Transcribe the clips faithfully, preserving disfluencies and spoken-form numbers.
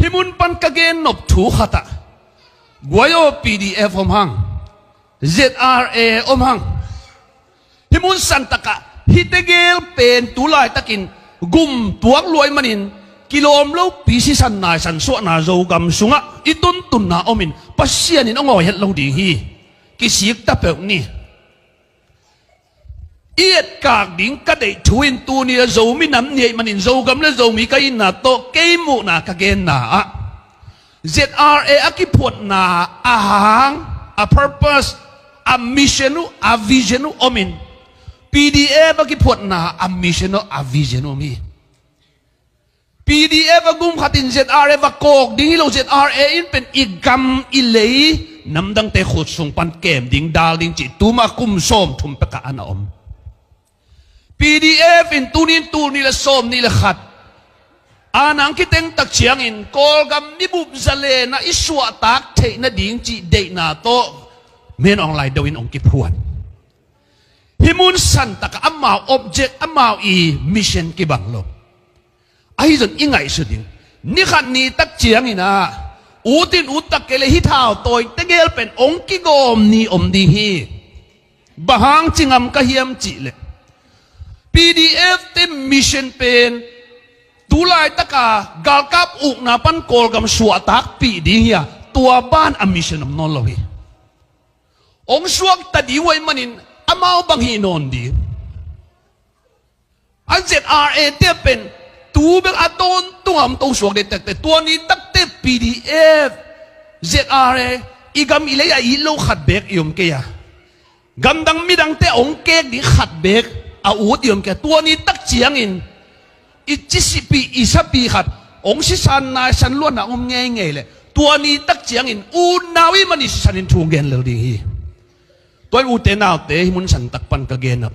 Hih mun pan ka gen nop thu khat ah, guai aw, P D F om hang, Z R A om hang. Hih mun santak ah hihte gel pen tu laitakin gum tuak luai manin kilawm lopi sisan naisan suahna Zogam sungah i tuntunna omin Pasian in hong awi het lo ding hi. Kisik ta peuh ni. I etkak ding ka deih thu in tuni le Zomi Nam Ni ahih manin Zogam le Zomi ka itna tawh kei muhna ka genna ah, Z R A a kiphuatna a hang, a purpose, a mission uh, a vision uh omin, P D F a kiphuatna a mission uh, a vision uh om hi. P D F a gum khat in Z R A va kawk ding hi lo, Z R A in pen i gam i lei namdangte khut sung pan kem ding, dal ding cih tuma kum sawm thum pekah a na om. P D F in tunin tul nih le sawm nih le khat a nang kiteng tak ciangin Kawlgam mibup zalen ah i suahtak theih nading cih deihna tawh men awng lai do in hong kiphuan. Hih mun santak ah amau object, amau i mission kibang lo. Ahi zong i ngaihsut ding, ni khat ni tak ciangin ah ut in ut tak kei le hih thau tawi tegel pen hong kigawm ni om ding hi. Bang hang ci ngam ka hiam cih leh, P D F te mission pen tu laitaka galkap ukna pan Kawlgam suahtakpih ding hi a, tua ban a mission om nawn lo hi. Hong suakta ding uh ahih manin amau bang hih nawn ding. A Z R A te pen tu bek a tawntung a om to suak ding tektek, tua ni takte P D F, Z R A, i gam i lei a it lo khat bek i om kei a, gamdang midangte hong kek ding khat bek a ut i om kei a, tua ni tak ciangin i cisipi i sapi khat hong sisan naisan luanna om ngeingei leh tua ni tak ciangin unau i man i sisan in thu gen lel ding hi. Tua in ute naute, hih mun santak pan ka gen ah,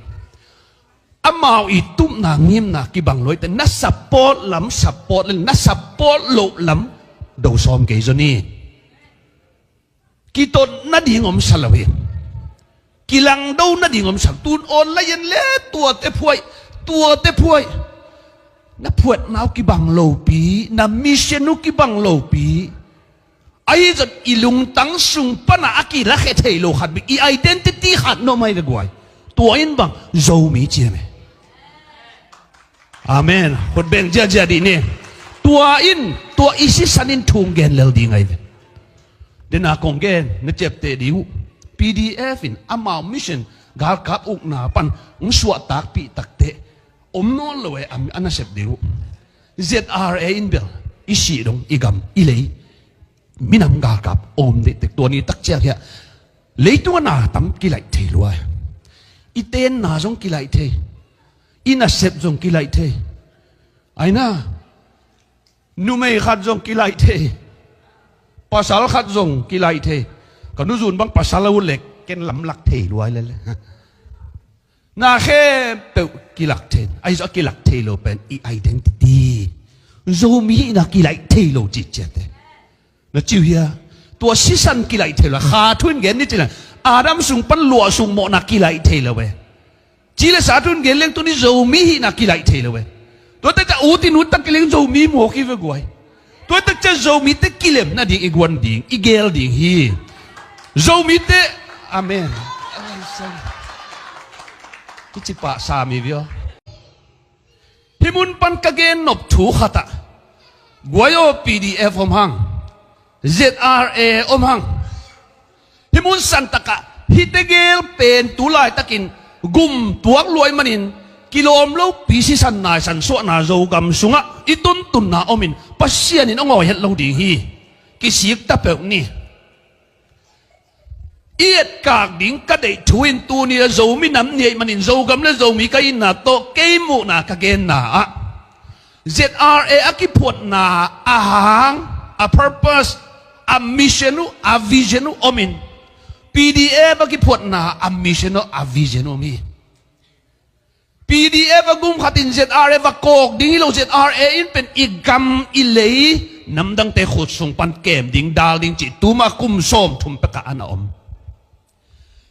amau i tupna ngimna kibang luaite na support lam support le na support loh lam do sawm kei zaw ni. Kitot nading om sa lo hi. Kilangdo nading om sa lo. Tun online le tuate phuai, tuate phuai. Na phuatna uh kibang lopi, na mission uh kibang lopi. Ahi zong i lungtang sung pana a kilakhia thei lo khat bek, i identity khat na om ahi ve guai. Tua in bang Zomi ciam e. Amen. Khut beng ziahziah dih ni. Tua in, tua i sisan in thu gen lel ding ahi ve. Dena kong gen na ciapteh ding uh, P D F in amau mission galkap ukna pan hong suahtakpih takteh om nawn lo e, a nasep ding uh. Z R A in bel i sih dong i gam i lei minam galkap om dehtek, tua ni tak ciang hiah leitung a na tam kilaih thei lua. I tenna zong kilaih thei, i nasep zong kilaih thei. Aina, numei khat zong kilaih thei, pasal khat zong kilaih thei. Ka nuzun bang pasal a uh lek ken lamlak thei lua lele. Na khempeuh kilak thei, ahi zong a kilak thei lo pen i identity. Zomi hihna kilaih thei lo cih ciate. Na ci uh hia? Tua sisan kilaih thei lo, kha thu in gen ni ci leng Adam sung pan luah sung mawhna kilaih thei lo e. Ci le sa thu in gen leng tuni Zomi hihna kilaih thei lo e. Tua takciang ut in ut tak kei leng Zomi mawk hi ve guai. Tua takciang Zomite kilem nading i guan ding, i gel ding hi. Zomite, amen. Kici pah sa mi vio. Hih mun pan ka gen nop thu khat ah, guai aw, P D F om hang, Z R A om hang. Hih mun santak ah hihte gel pen tu laitakin gum tuak luai manin kilawm lopi sisan naisan suahna Zogam sungah i tuntunna omin Pasian in hong awi het lo ding hi. Kisik ta peuh ni. I etkak ding ka deih thu in tuni le Zomi Nam Ni ahih manin Zogam le Zomi ka itna tawh kei muhna ka genna ah, Z R A a kiphuatna a hang, a purpose, a mission uh, a vision uh omin, P D F a kiphuatna a mission uh, a vision uh om hi. P D F a gum khat in Z R A va kawk ding hi lo, Z R A in pen i gam i lei namdangte khut sung pan kem ding, dal ding cih tuma kum sawm thum pekah a na om.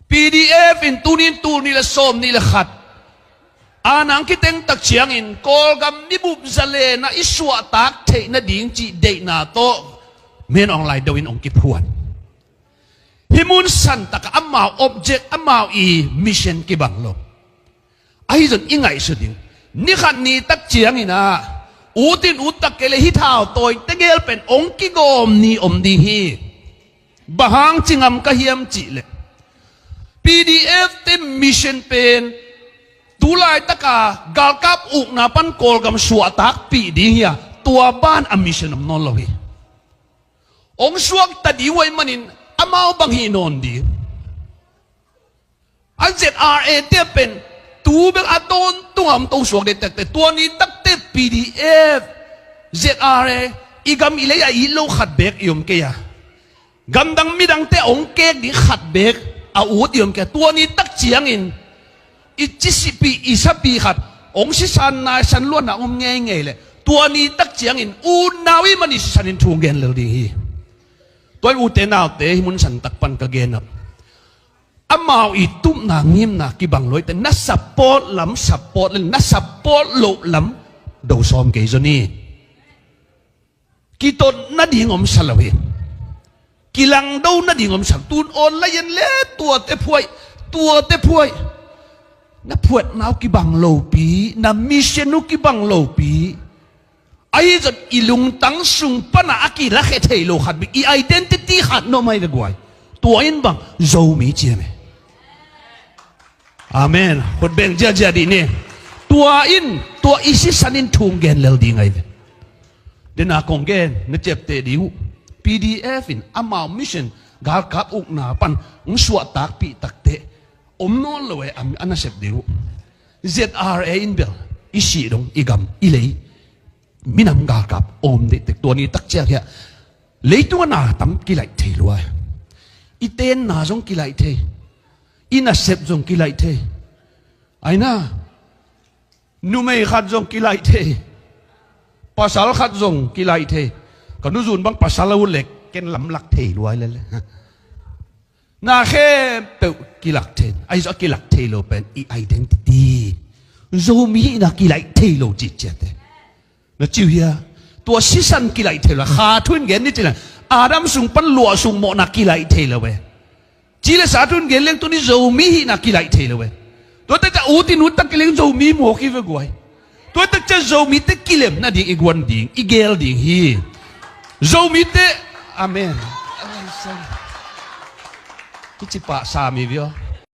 P D F in tunin tul nih le sawm nih le khat A nang kiteng tak ciangin Kawlgam mibup zalen ah i suahtak theih nading cih deihna tawh men awng lai deuhin hong kiphuan. Hih mun santak ah amau object, amau i mission kibang lo. Ahi zong i ngaihsut ding. Ni khat ni tak ciangin ah ut in ut tak kei le hih thautawi tegel pen hong kigawm ni om ding hi. Bang hang ci ngam ka hiam cih leh, P D F te mission pen tu laitaka galkap ukna pan Kawlgam suahtakpih ding hi a, tua ban a mission om nawn lo hi. Hong suakta ding uh ahih manin amau bang hih nawn ding. A Z R A te pen tu bek a tawntung a om to suak ding tektek, tua ni takte P D F, Z R A, i gam i lei a it lo khat bek i om kei a, gamdang midangte hong kek ding khat bek a ut i om kei a, tua ni tak ciangin i cisipi i sapi khat hong sisan naisan luatna om ngeingei leh tua ni tak ciangin unau i man i sisanin thu gen lel ding hi. Tua in ute naute, hih mun santak pan ka gen ah, amau i tupna ngimna kibang lo ahih teh na support lam support le na support loh lam do sawm kei zaw ni. Kitot nading om sa lo hi. Kilangdo nading om sa lo. Tun online en le tuate phuai, tuate phuai. Na phuatna uh kibang lopi, na mission uh kibang lopi. Ahi zong i lungtang sung panah a kilakhia thei lo khat bek, i identity khat na om hi ve guai. Tua in bang Zomi ci hi ve. Amen. Khut beng ziahziah dih ni. Tua in, tua i sisanin thu gen lel ding ahi ve. Dena kong gen na ciapteh ding uh, P D F in amau mission galkap ukna pan hong suahtakpih takteh om nawn lo e, a nasep ding uh. Z R A in bel i sih dong, i gam i lei, minam galkap om dih tek, tua ni tak ciang hiah leitung a na tam kilaih thei lua. I tenna zong kilaih thei, i nasep zong kilaih thei. Aina, numei khat zong kilaih thei, pasal khat zong kilaih thei. Ka nuzun bang pasal a ut leh ken lamlak thei lua lele. Na khempeuh kilak thei, ahi zong a kilak thei lo pen i identity. Zomi hihna kilaih thei lo cih ciate. Na ci uh hia? Tua sisan kilaih thei lo, kha thu in gen ni ci leh Adam sung pan luah sung mawhna kilaih thei lo e. Ci le sa thu in gen leng tuni Zomi hihna kilaih thei lo e. Tua takciang ut in ut tak kei leng Zomi mawk hi ve guai. Tua takciang Zomite kilem nading i guan ding, i gel ding hi. Zomite, amen. Kici pah sa mi vio.